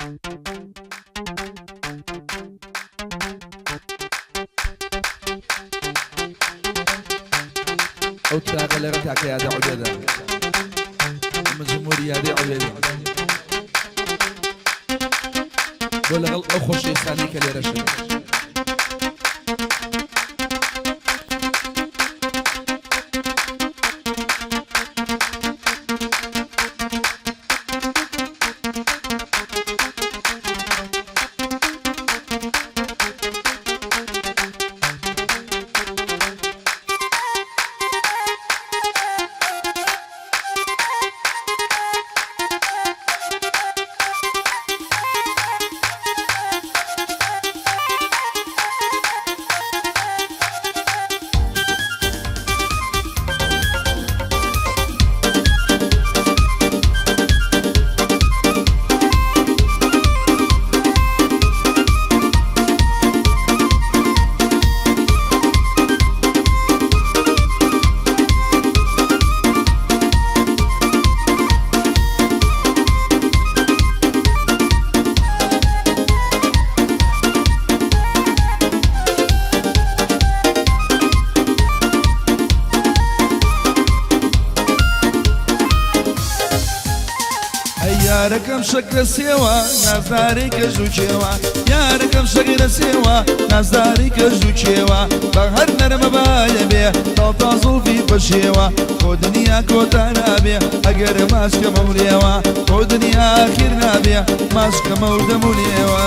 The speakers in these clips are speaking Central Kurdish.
ئەو تراکە لەگەڵ کاکە یادە عوبێدە ئەمە جمهوری یادەی عوبێدە بۆ لەگەڵ ئەو خۆشەویستانەی کە لێرەشن. ئەی یارەکەم شەکرە سێوە نازداری کەژ و کێوە، یارەکەم شەکرە سێوە نازداری کەژ و کێوە، بە هەر نەرمە بایە بێ تاڵ زوڵفی پەشێوە، بۆ دنیا کۆتا نابێ ئەگەر ماچکەمە و لێوە، بۆ دنیا ئاخیر نابێ ماچکەمە و دەم و لێوە.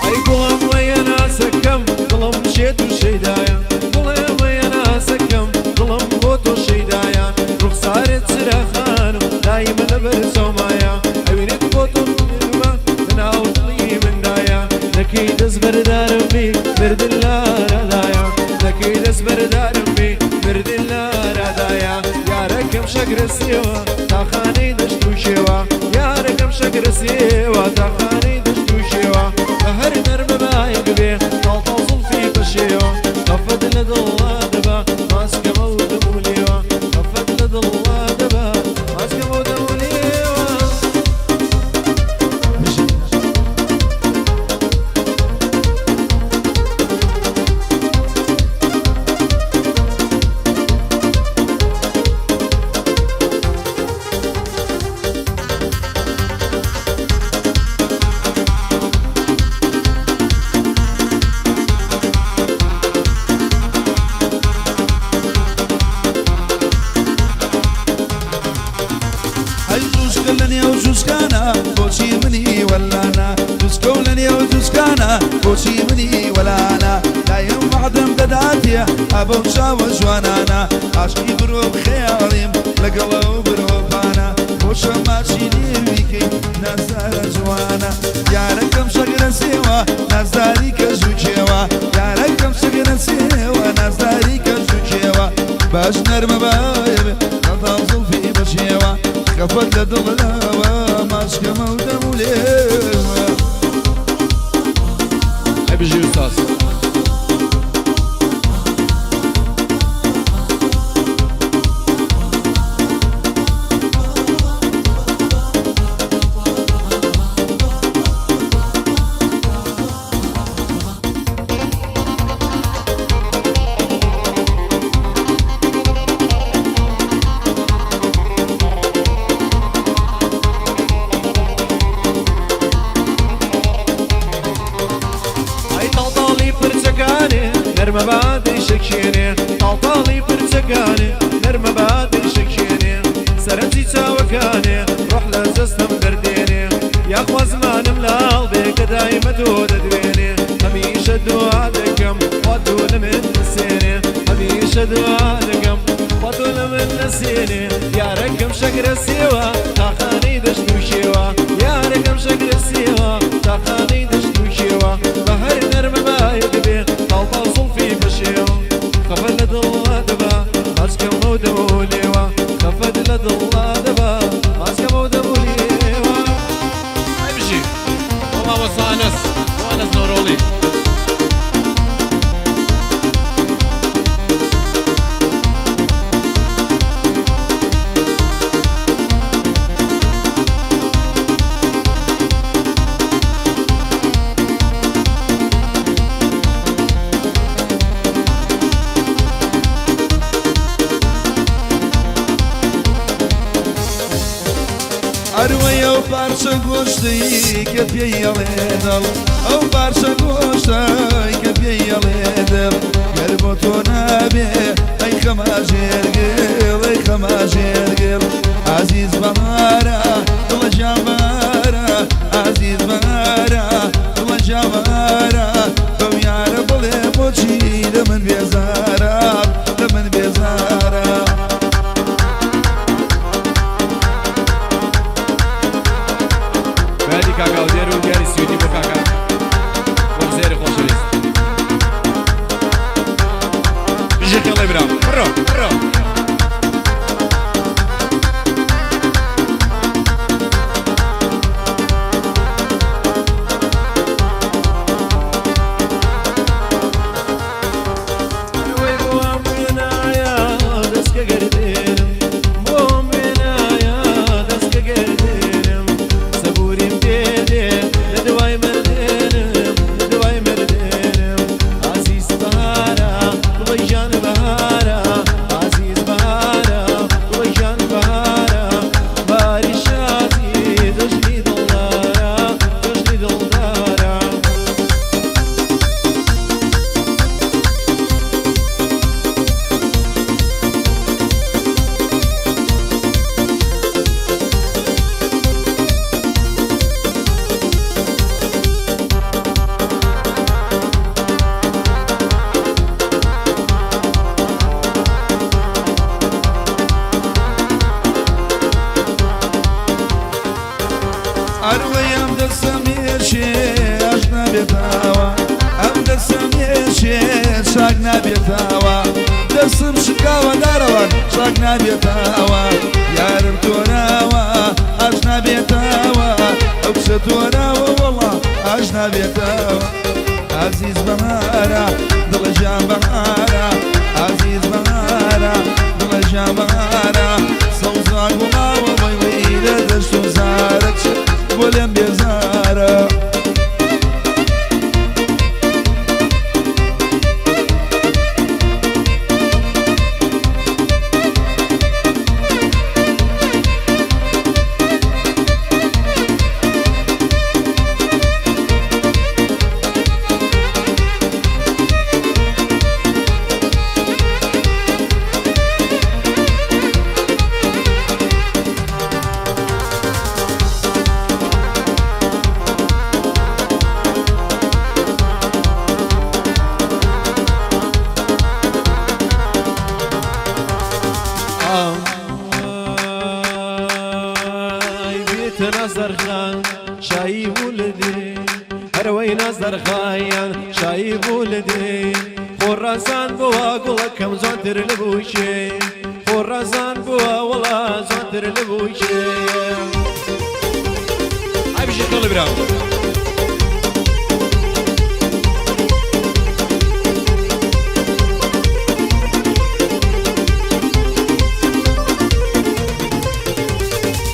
ئەی گوڵم وەیە ناسەکەم دڵم شێت و شەیدایە، گوڵێ وەیە ناسەکەم دڵم بۆ تۆ شەیدایە، ڕوخسارت چراخانم دایمە لەبەر چاومایە، ئەوینت بۆ تۆ دڵمە لەناو دڵی مندایە، دەکەی دەست بەردارم بی مردن لارادایە، دەکەی دەست بەردارم بی مردن لارادایە، یارەکەم شەکرە سێوە تاخانەی دەشت و شێوە، یارەکەم شەکرە سێوە تاخانەی دەشت و شێوە، بە هەر نەرمە بایەک بێ تاڵ تاڵ زوڵفی پەشێوە، خەفەت لە دڵا دەبا ماسکەمە و دەم و لێوە، خەفەت لە دڵا دەبا ماسکەمە و دەم و لێوە. ئەی جوسکە لە نێو جوسکانە بۆچی منی وەلانا، جوسکە و لە نێو جوسکانە بۆچی منی وەلانا، دایم وەعدم دەداتێ ئەبەو چاوە جوانانە، عاشقی برۆ خەیاڵیم لەگەڵ ئەو برۆپانە، خۆشە ماچی لێوی کەی نازدارە جوانە، یارەکەم شەکرە سێوە نازداری کەژ و کێوە، یارەکەم شەکرە سێوە نازداری کەژ و کێوە، باش نەرمە بایە بێ تاڵ زوڵفی بەشێوە، خەفەت لە دڵ لاوە ماچکەمە و دەم و لێوە. ئەی بژی ئوستاز. ئەی تاڵتاڵی پرچەکانێ نەرمە با دەیشەکێنێ، تاڵتاڵی پرچەکانێ نەرمە با دەیشەکێنێ، سەرنجی چاوەکانێ ڕۆح لە جەستەم دەردێنێ، یاخوا زمانم لاڵ بێ کە دایمە تۆ دەدوێنێ، هەمیشە دوعا دەکەم خوا تۆ لە من نەسێنێ، هەمیشە دوعا دەکەم خوا تۆ لە من نەسێنێ، یارەکەم شەکرە سێوە تاقانەی دەشت و شێوە، یارەکەم شەکرە سێوە تاقانەی دەشت و شێوە، بە هەر نەرمە بایەک بێ تاڵ تاڵ زوڵفی پەشێوە، خەفەت لە دڵا دەبا ماچکەمەو دەمەو لێوە، خەفەت لە دڵا دەبا ماچکەمەو دەمەو لێوە. ئەی بژی بۆ مامۆستا. مامۆستا ئەنەس بۆ ئەنەس نۆرۆڵی. ئەروەی ئەو پارچە گۆشتەی کە پێی ئەڵێ دڵ، ئەو پارچە گۆشتەی کە پێی ئەڵێ دڵ، گەر بۆ تۆ نابێ ئەی خەمە ژێر گڵ، ئەی خەمە ژێر گڵ. ئازیز بەهارە دڵە گیان بەهارە، ئازیز بەهارە دڵە گیان بەهارە، بەو یارە بڵێ بۆچی لە من بێزارە، لە من بێزارە. بەیادی کاکە ئەودێر و دیاری سویدی بۆ کاکە وەرزێری خۆشەویست. بژی خێڵی برام بڕۆ بڕۆ. وەی بۆم وێنایە دەسکە گەردێنم، بۆم وێنایە دەسکە گەردێنم، سەبوریم پێدێ لە دوای مردنم، لە دوای مردنم. ئازیز بەهارە دڵی ژان بەهارە، ئازیز بەهارە دڵی ژان بەهارە، باری شازی جەژنی دڵدارە، جەژنی دڵدارە. ئەروەی ئەم دەسەم ێشێ ئاش نابێتاوە، ئەم دەسەم ێشێ چاک نابێتاوە، دەسم شکاوە دارەوان چاک نابێتاوە، یارم تۆراوە ئاش نابێتاوە، ئەو کچە تۆراوە وەڵا ئاش نابێتاوە. ئازیز بەهارە دڵە ژیان بەهارە، ئازیز بەهارە دڵە ژیان بەهارە، سەوزا گوڵاوە وەی وەی لە دەشت و زارە چ بۆ لێم بێزارە. ئای بێتە نازەرخان شایی بوو لە دێ، هەرەوەی نازەرخایان شایی بوو لە دێ، خۆڕازان بووە گوڵەکەم جوانتر لە بووکێ، خۆڕازان بووە وەڵا جوانتر لە بووکێ. ئای بژی خێڵی برام.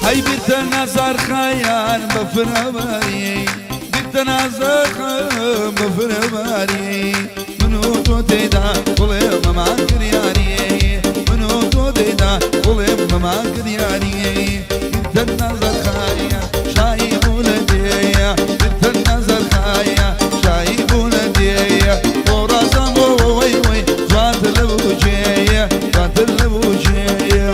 هەی بیرتە نازار خایان بە فرەباری، بیرتە نازار خایان بە فرەباری، من و تۆ تێدا بڵێ مەمان کریانی، من و تۆ تێدا بڵێ مەمان کریانی، بیرتە نازار خایان شایی بوو لە دێیە، بیرتە نازار خایان شایی بوو لە دێیە، بۆ ڕازان بۆ وەی وەی جوانتر لە بووکێیە، جوانتر لە بووکێیە.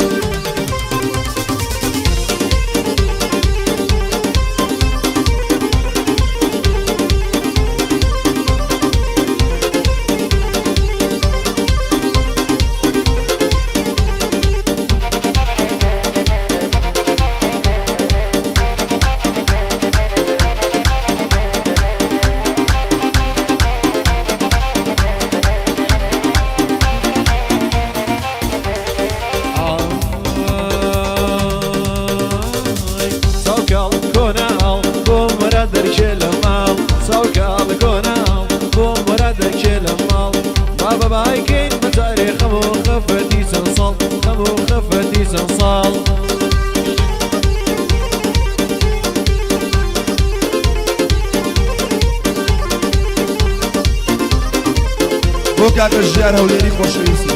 بۆ کاکە ژیار هەولێری خۆشەویستی.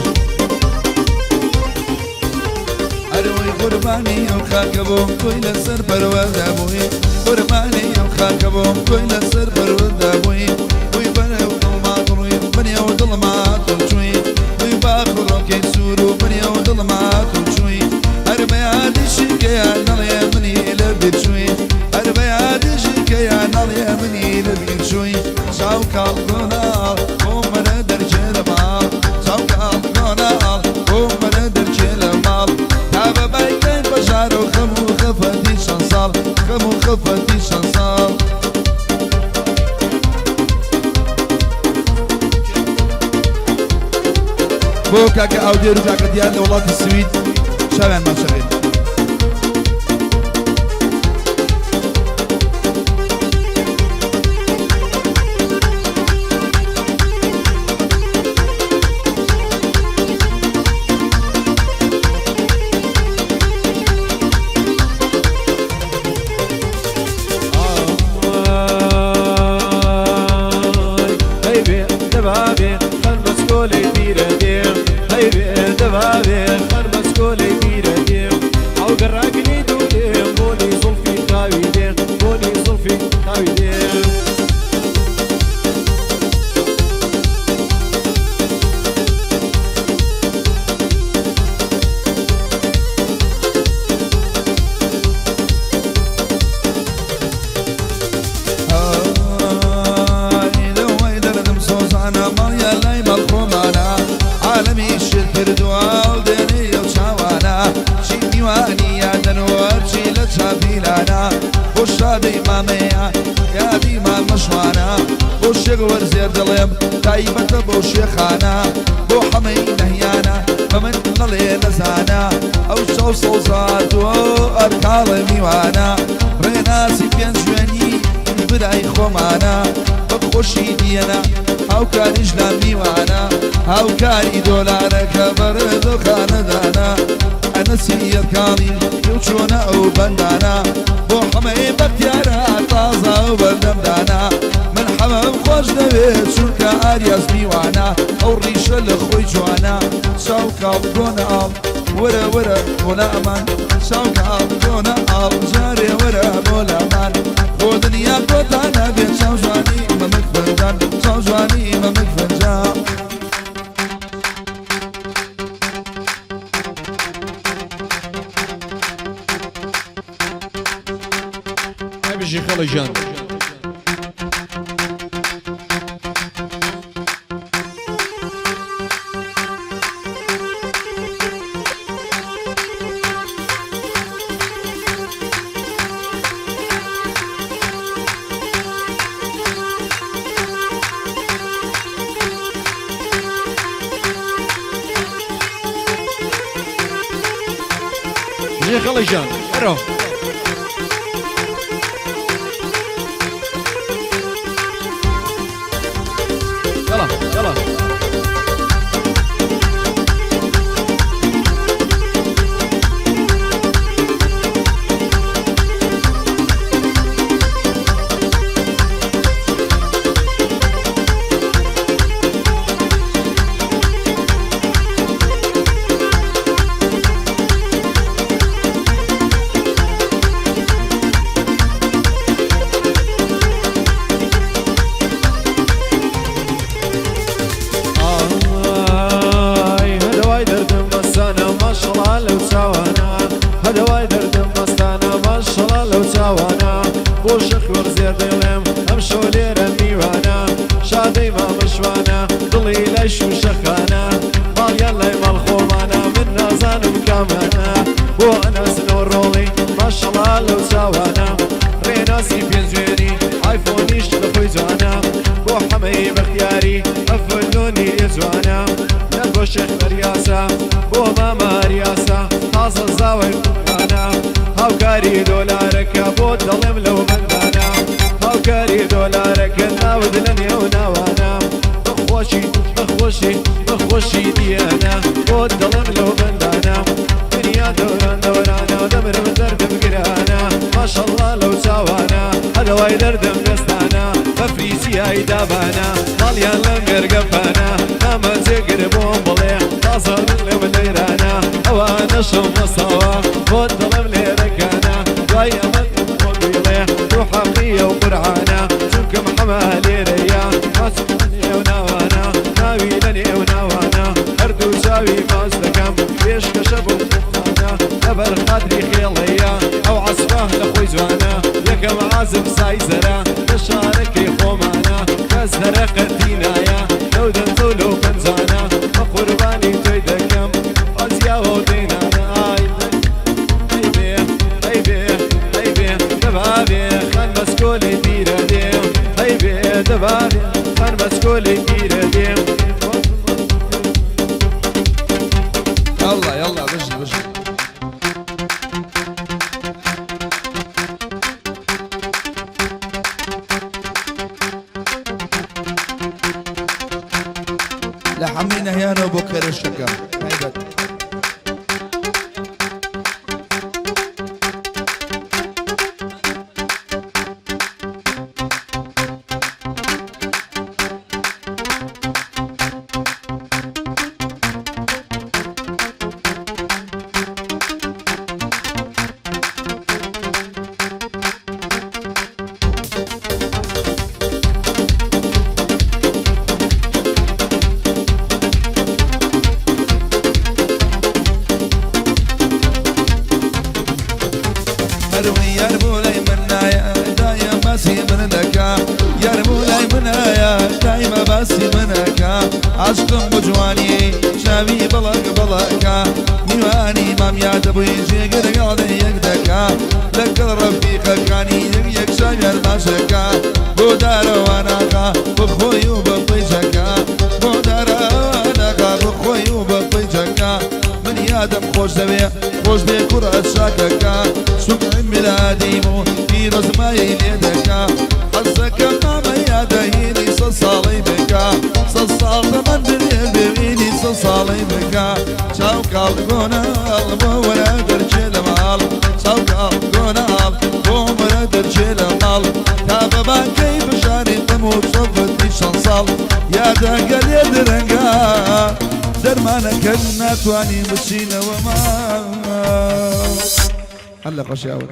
ئەرەوەی قوربانی ئەو خاکە بۆم تۆی لەسەر پەروەردە بووی، قوربانی ئەو خاکە بۆم تۆی لەسەر پەروەردە بووی، بووی بەنێو دڵما دڕووی بەنێو دڵما تۆ چووی، بووی باخ و ڕۆکەی سوور و بەنێو دڵما تۆ چووی، هەر بە یادیشی کەیان نەڵێ منی لە بیر چووی، هەر بە یادیشی کەیان نەڵێ منی لە بیر چووی، چاو کاڵ گۆناڵ بۆم مەرە دەرکێ لە ماڵ، چاو کاڵ گۆناڵ بۆم مەرە دەرکێ لە ماڵ، تا بە بای کەین پەژارە و خەم و خەفەتی چەند ساڵ، خەم و خەفەتی چەند ساڵ. بۆ کاکە ئاودێر و کاکە دیار لە وڵاتی سوید چاویان ماچەبێت. ئای لەوەی دەردم سۆزانە ماڵیان لای ماڵ خۆمانە عالەمی شت کردووە و دێنێ ئەو چاوانە چی میوانی یادەن و هەرچی لە چاپیلانە بۆ شادەی مامەیە یادی مامە شوانە بۆ شێخ وەرزێر دەڵێم تایبەتە بۆ شێخانە بۆ حەمەی نەهیانە بە من نەڵێ نەزانە ئەو چاو سەوزاتوە ئەرکاڵە میوانە ڕێناسی پێنجوێنی برای خۆمانە بە خۆشی دیەنە هاوکاریش لە میوانە هاوکاری دۆلارەکە بەڕێزە خانەدانە ئەنەسی یەکاڵی و چۆنە ئەو بەندانە بۆ حەمەی بەختیارە تازە ئەو بەردەمدانە من حەمەم خۆش دەوێت چونکە ئاریاس میوانە ئەو ڕیشە لە خۆی جوانە چاو کاڵ گۆنە ئاڵ وەرە وەرە بۆ لامان چاو کاڵ گۆنە ئاڵ جارێ وەرە بۆ لامان بۆ دنیا کۆتا نابێت چاو جوانی مەمک فنجان چاو جوانی مەمک فنجان. بژی خەڵی گیان. بژی خەڵی گیان. ئەرۆ. يلا يلا. ئای هەدەوای دەردم مەستانە ماشەڵا لەو چاوانە، هەدەوای دەردم مەستانە ماشەڵا لەو چاوانە، بۆ شەخ وەرزێر دەڵێم ئەم شەو لێرە میوانە، شادەی مامە شوانە دڵی لای شووشەخانە، ماڵیان لای ماڵ خۆمانە من نازانم کامانە، بۆ ئەناسنەوە ڕۆڵی ماشەڵا لەو چاوانە، ڕێناسی پێنجوێنی ئایفۆنیش لە خۆی جوانە، بۆ حەمەی بەختیاری ئەفلۆنی لێ جوانە، لە بۆ شێخ بەریاسە بۆ مامە ئاریاسە تازە زاوای قوربانە، هاوکاری دۆلارەکە بۆ دەڵێم لەو بەندانە، هاوکاری دۆلارەکە ناوت لە نێو ناوانە، بەخۆشی بەخۆشی بەخۆشی دیانە بۆ دەڵێم لەو بەندانە، دنیا دەوران دەورانە دەمرم دەردم گرانە، ماشەڵڵا لەو چاوانە هەدەوای دەردم دەستانە، بەفری چیای دابانە ماڵیان لە مێرگەپانە. بۆم بڵێ تازە دڵێم لەیرانە ئەوانەشم وەساوە بۆت دەڵێم لێرەکانە دوای ئەمە بۆ بیڵێ تۆ حەقیە و قورعانە چونکە محەمە لێرەیە ماچم لە نێو ناوانە ناوی لە نێو ناوانە هەردوو چاوی ماچ دەکەم پێشکەشە بۆ خوخانە لەبەر خاتری خێڵەیە ئەو عەسفە لە خۆی جوانە یەکەم عازب سایزەرە لە شارەکەی خۆمانە کەس دەرەقەتی نایە لەو دەنجە و لەو پەنجانە بە قوربانی تۆی دەکەم ئازیاوە و دەینانە ئای ئەی بێ ئەی بێ ئەی بێ دەبابێ خان بەسکۆلەی پیرە دێ ئەی بێ دەبابێ خان بەسکۆلەی پیرە دێ. يلا يلا بجي بجي. لە حەملی نەهیانەوە بۆ کەرەشەکە تایبەت. هەروی یار بۆ لای من نایە دایە باسی من دەکا، یار بۆ لای منایە دایمە باسی منەکە، عاشقم بۆ جوانی چاوی بەڵک بەڵەکە، میوانی مام یادە بووی جێگە لەگەڵ یەک دەکا، لەگەڵ ڕەفیقەکانی یەک یەک چاویان ماچەکە، بۆ دارەواناغا بە خۆی و بە پەیجەکە، بۆ دارەواناغا بە خۆی و بە پەیجەکە، من یادم خۆش دەوێ خۆش بێ کوڕە چاکەکە، چونکە میلادیم و پیرۆزمایی لێ دەکا، حەزەکەم مامە یادە هینی سەد ساڵەی بکا، سەد ساڵ تەمەن درێژ بێ هینی سەد ساڵەی بکا، چاو کاڵ گۆناڵ بۆ وەرە دەرچێ لە ماڵ، چاو کاڵ گۆناڵ بۆ وەرە دەرچێ لە ماڵ، تا بە بانکەی بژاری دەم و چۆفەتی چەند ساڵ، یادەگە لێ درەنگە دەرمانەکەن ناتوانین بچینەوە ماڵ. هەر لە خۆشی ئەوە.